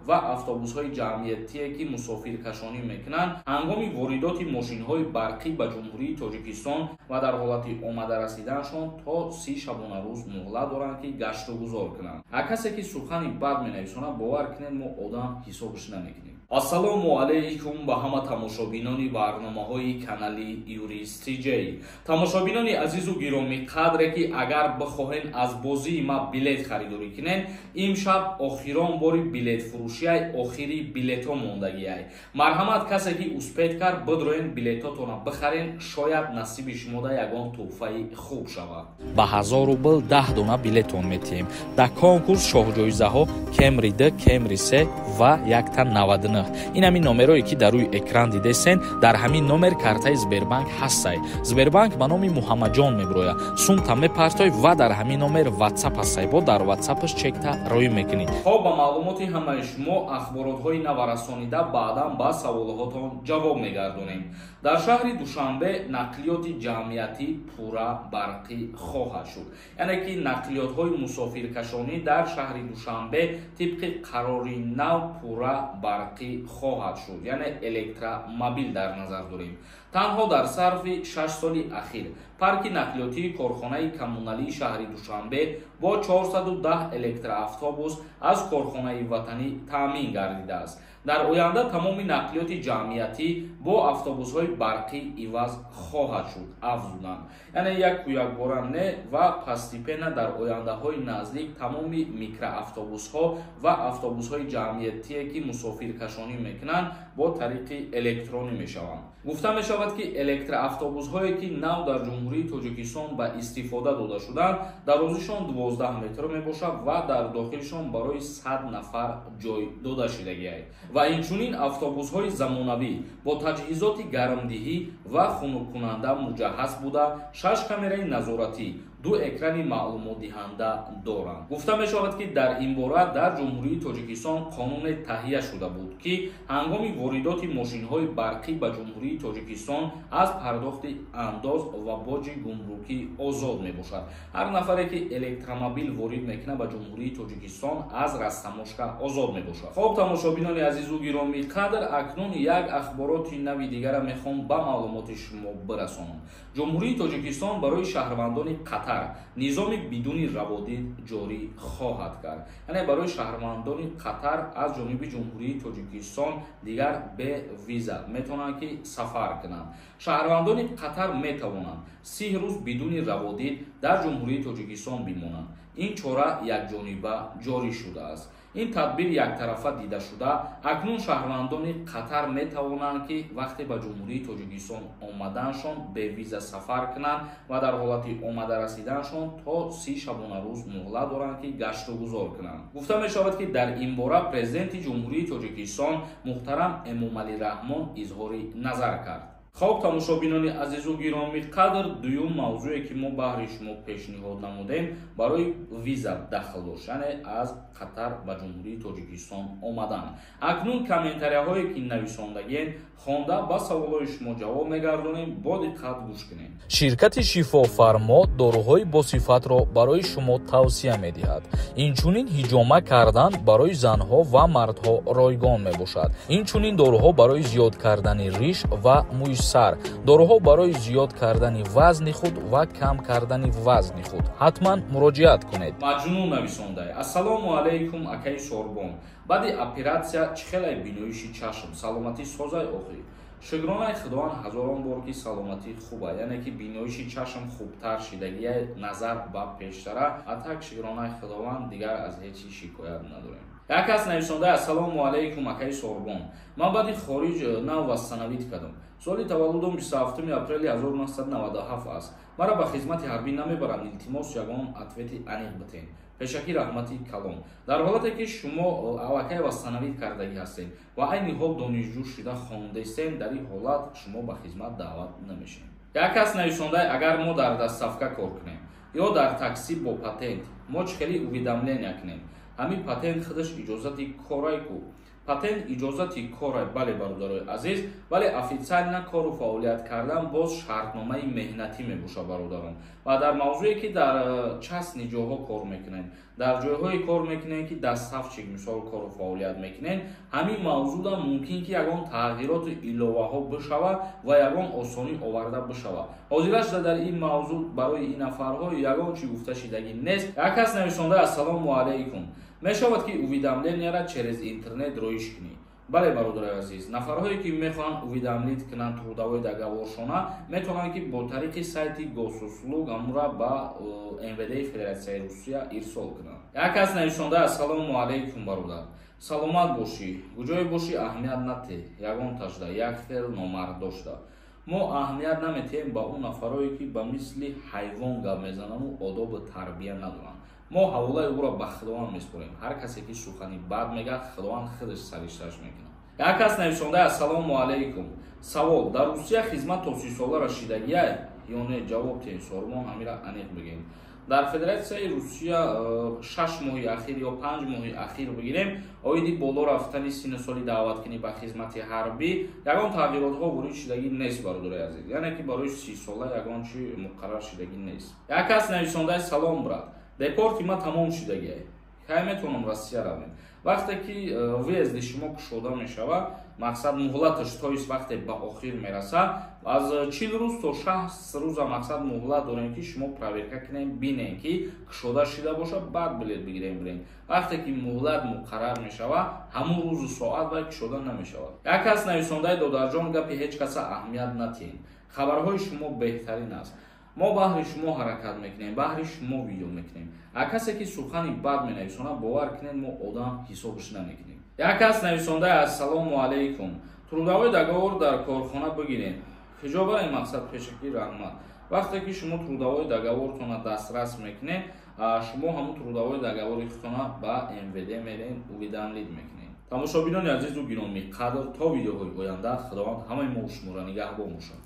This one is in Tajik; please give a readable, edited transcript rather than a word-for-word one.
ва автобусҳои ҷамъиятие, ки мусофиркашонӣ мекунанд, ҳангоми воридоти мошинҳои барқӣ ба Ҷумҳурии Тоҷикистон ва дар ҳолати омада расиданашон то 30 шабонарӯз муҳлат доранд, ки гаштугузор кунанд. А касе ки сухани бад менависонад, бовар кунед, мо одам ҳисобш намекунем. Ассалому алайкум ба ҳама тамошобинони барномаҳои канали Юрист Тиҷей. Тамошобинони азизу гиромӣ қадре, ки агар бихоҳен аз бозии ма билет харидорӣ кунен, имшаб охирон бори билетфурӯшиай, охири билетҳо мондагиай. Марҳамат, касе ки успеть кард, бидроен, билетотона бихарен, шояд насиби шумода ягон тӯҳфаи хуб шавад. Ба 1000 рубл 10 дона билетон метиҳем. Дар конкурс шоҳҷоизаҳо Кемри 2, Кемри 3 ва якта 99. Ин ҳамин номерое, ки дар рӯи экран дидесен, дар ҳамин номер картаи Сбербанк ҳастай. Сбербанк ба номи Муҳаммадҷон мебирояд. Сумта мепартой ва дар ҳамин номер Ватсап ҳастай, бо дар Ватсапаш чекта роӣ мекунӣ. Хоб, ба маълумоти ҳамаи шумо ахборотҳои наварасонида, баъдан ба саволҳотон ҷавоб мегардонем. Дар шаҳри Душанбе нақлиёти ҷамъиятӣ пурра барқӣ хоҳад шуд, яъне ки нақлиётҳои мусофиркашонӣ дар шаҳри Душанбе тибқи қарори нав пурра барқӣ хоҳад шуд, яъне электромобил дар назар дорем. Танҳо дар сарфи 6 соли ахир парки нақлиётии корхонаи коммуналии шаҳри Душанбе бо 410 электроавтобус аз корхонаи ватанӣ таъмин гардидааст. Дар оянда тамоми нақлиёти ҷамъиятӣ бо автобусҳои барқӣ иваз хоҳад шуд, афзуданд. Яъне яку якбора не, ва постепенно дар ояндаҳои наздик тамоми микроавтобусҳо ва автобусҳои ҷамъиятие, ки мусофиркашонӣ мекунанд, бо тариқи электронӣ мешаванд. Гуфта мешавад, ки электроавтобусҳое, ки нав дар Ҷумҳурии Тоҷикистон ба истифода дода шуданд, дарозишон 12 метр мебошад ва дар дохилшон барои 100 нафар ҷой дода шудагиай. Ва инчунин автобусҳои замонавӣ бо таҷҳизоти гармдиҳӣ ва хунуккунанда муҷаҳҳаз буда, 6 камераи назоратӣ, 2 экрани маълумотдиҳанда доранд. Гуфта мешавад, ки дар ин бора дар Ҷумҳурии Тоҷикистон қонуне таҳия шуда буд, ки ҳангоми воридоти мошинҳои барқӣ ба Ҷумҳурии Тоҷикистон аз пардохти андоз ва боҷи гумрукӣ озод мебошад. Ҳар нафаре, ки электромобил ворид мекунад ба Ҷумҳурии Тоҷикистон, аз растаможка озод мебошад. Хоб, тамошобинони азизу гиромӣ қадр, акнун як ахбороти нави дигара мехоҳам ба маълумоти шумо бирасонам. Ҷумҳурии Тоҷикистон барои шаҳрвандони Қатар низоми бидуни раводид ҷорӣ хоҳад кард. Яъне барои шаҳрвандони Қатар аз ҷониби Ҷумҳурии Тоҷикистон дигар бе виза метавонанд, ки сафар кунанд. Шаҳрвандони Қатар метавонанд 30 рӯз бидуни раводид дар Ҷумҳурии Тоҷикистон бимонанд. Ин чора якҷониба ҷорӣ шудааст. Ин тадбир яктарафа дида шуда, акнун шаҳрвандони Қатар метавонанд, ки вақте ба Ҷумҳурии Тоҷикистон омаданшон бевиза сафар кунанд ва дар ҳолати омада расиданшон то 30 шабонарӯз муҳлат доранд, ки гаштугузор кунанд. Гуфта мешавад, ки дар ин бора Президенти Ҷумҳурии Тоҷикистон муҳтарам Эмомалӣ Раҳмон изҳори назар кард. Хоб, тамошобинони азизу гиромӣ қадр, дуюм мавзӯе, ки мо баҳри шумо пешниҳод намудем, барои виза дахл дошт, яъне аз Қатар ба Ҷумҳурии Тоҷикистон омадан. Акнун комментарияҳое, ки нависондагиен, хонда, ба саволҳои шумо ҷавоб мегардонем. Бо диққат гӯш кунем. Ширкати Шифофармо доруҳои босифатро барои шумо тавсия медиҳад. Инчунин ҳиҷома кардан барои занҳо ва мардҳо ройгон мебошад. Инчунин доруҳо барои зиёд кардани риш ва мӯи сар, доруҳо барои зиёд кардани вазни худ ва кам кардани вазни худ. Ҳатман муроҷиат кунед. Маҷнун нависондай: Ассалому алайкум, акаи Сорбон, баъди оператсия чӣ хелай биноиши чашм, саломатӣ созай охӣ? Шукронаи Худованд ҳазорон бор, ки саломатӣ хуба, яъне ки биноиши чашм хубтар шидагия назар ба пештара. А так, шукронаи Худованд, дигар аз ҳеҷ чиз шикоят надорем. Як кас нависонда: Ассалому алайкум, акаи Сорбон, ман баъди хориҷ нав восстановить кардам, соли таваллудам 27 апрели 1997 аст, мара ба хизмати ҳарбӣ намебаранд, илтимос, ягон ответи аниқ битен, пешакӣ раҳмати калон. Дар ҳолате ки шумо аллакай восстановить кардагӣ ҳастед ва айни ҳол донишҷӯ шуда хондесен, дар ин ҳолат шумо ба хизмат даъват намешавед. Як кас нависонда: Агар мо дар доставка кор кунем ё дар такси бо патент, мо чӣ хеле уведомления кунем? Ҳамин патент худаш иҷозати корай ку? Патент иҷозати кора, бале, бародарои азиз, вале официально кору фаъолият кардан боз шартномаи меҳнатӣ мебошад, бародарон. Ва дар мавзӯе ки дар частный ҷойҳо кор мекунем, дар ҷойҳое кор мекунем, ки доставщик мисол кору фаъолият мекунем, ҳамин мавзӯъда мумкин ки ягон тағйироту иловаҳо бишавад ва ягон осонӣ оварда бишавад. Ҳозира шуда дар ин мавзӯъ барои ин нафарҳо ягон чӣ гуфта шидагӣ нест. Як кас нависонда: «Ассалому алайкум, мешавад ки уведомления ра через интернет роиш кунӣ?» Бале, бародарои азиз, нафарҳое ки мехоҳанд уведомить кунанд трудовой договор шона, метавонанд ки бо тариқи сайти Госуслуг амура ба МВД Федератсияи Русия ирсол кунанд. Як кас нависонда: «Ассалому алайкум, бародар, саломат бошӣ, куҷое бошӣ, аҳамият натеҳ ягон тажда, як хел номард дошта». Мо аҳамият наметиҳем ба он нафарое, ки ба мисли ҳайвон гап мезанану одобу тарбия надоранд. Мо ҳаволаи ӯро ба Худованд меспорем. Ҳар касе ки сухани бад мегӯяд, Худованд худаш саришташ мекунад. Як кас нависонда: «Ассалому алайкум, савол: дар Русия хизмат то 30 сола расидагиай ё не? Ҷавоб тиҳед, сормон, ҳамира аниқ бигӯем». Дар Федератсияи Русия 6 моҳи ахир ё 5 моҳи ахир бигирем, оиди боло рафтани синну соли даъваткунӣ ба хизмати ҳарбӣ ягон тағйиротҳо ворид шудагӣ нест, бародарои азиз. Яъне ки барои 30 сола ягон чи муқаррар шудагӣ нест. Як кас нависондаи: «Салом, брат, депорти ма тамом шудагиай, кай метавонам Россия равем?» Вақте ки въезд и шумо кушода мешавад, мақсад муҳлаташ, то есть вақте ба охир мерасад, аз 40 рӯз то 60 рӯза мақсад муҳлат дорем, ки шумо проверка кунем, бинем, ки кушода шида бошад, баъд билет бигирем, бирем. Вақте ки муҳлат муқаррар мешавад, ҳамун рӯзу соат вай кушода намешавад. Як кас нависондаи: «Додарҷон, гапи ҳеҷ каса аҳамият натиҳем, хабарҳои шумо беҳтарин аст». Мо баҳри шумо ҳаракат мекунем, баҳри шумо видео мекунем. А касе ки сухани бад менависонад, бовар кунед, мо одам ҳисобш намекунем. Як кас нависондаи: «Ассалому алайкум, трудовой договор дар корхона бигирем, куҷо барем? Мақсад, пешакӣ раҳмат». Вақте ки шумо трудовой договор тона дастрас мекунед, шумо ҳамун трудовой договор и худтона ба МВД мерен, уведомить мекунед. Тамошобинони азизу гиромӣ қадр, то видеоҳои оянда Худованд ҳамаи мо шуморо нигаҳбон бошад.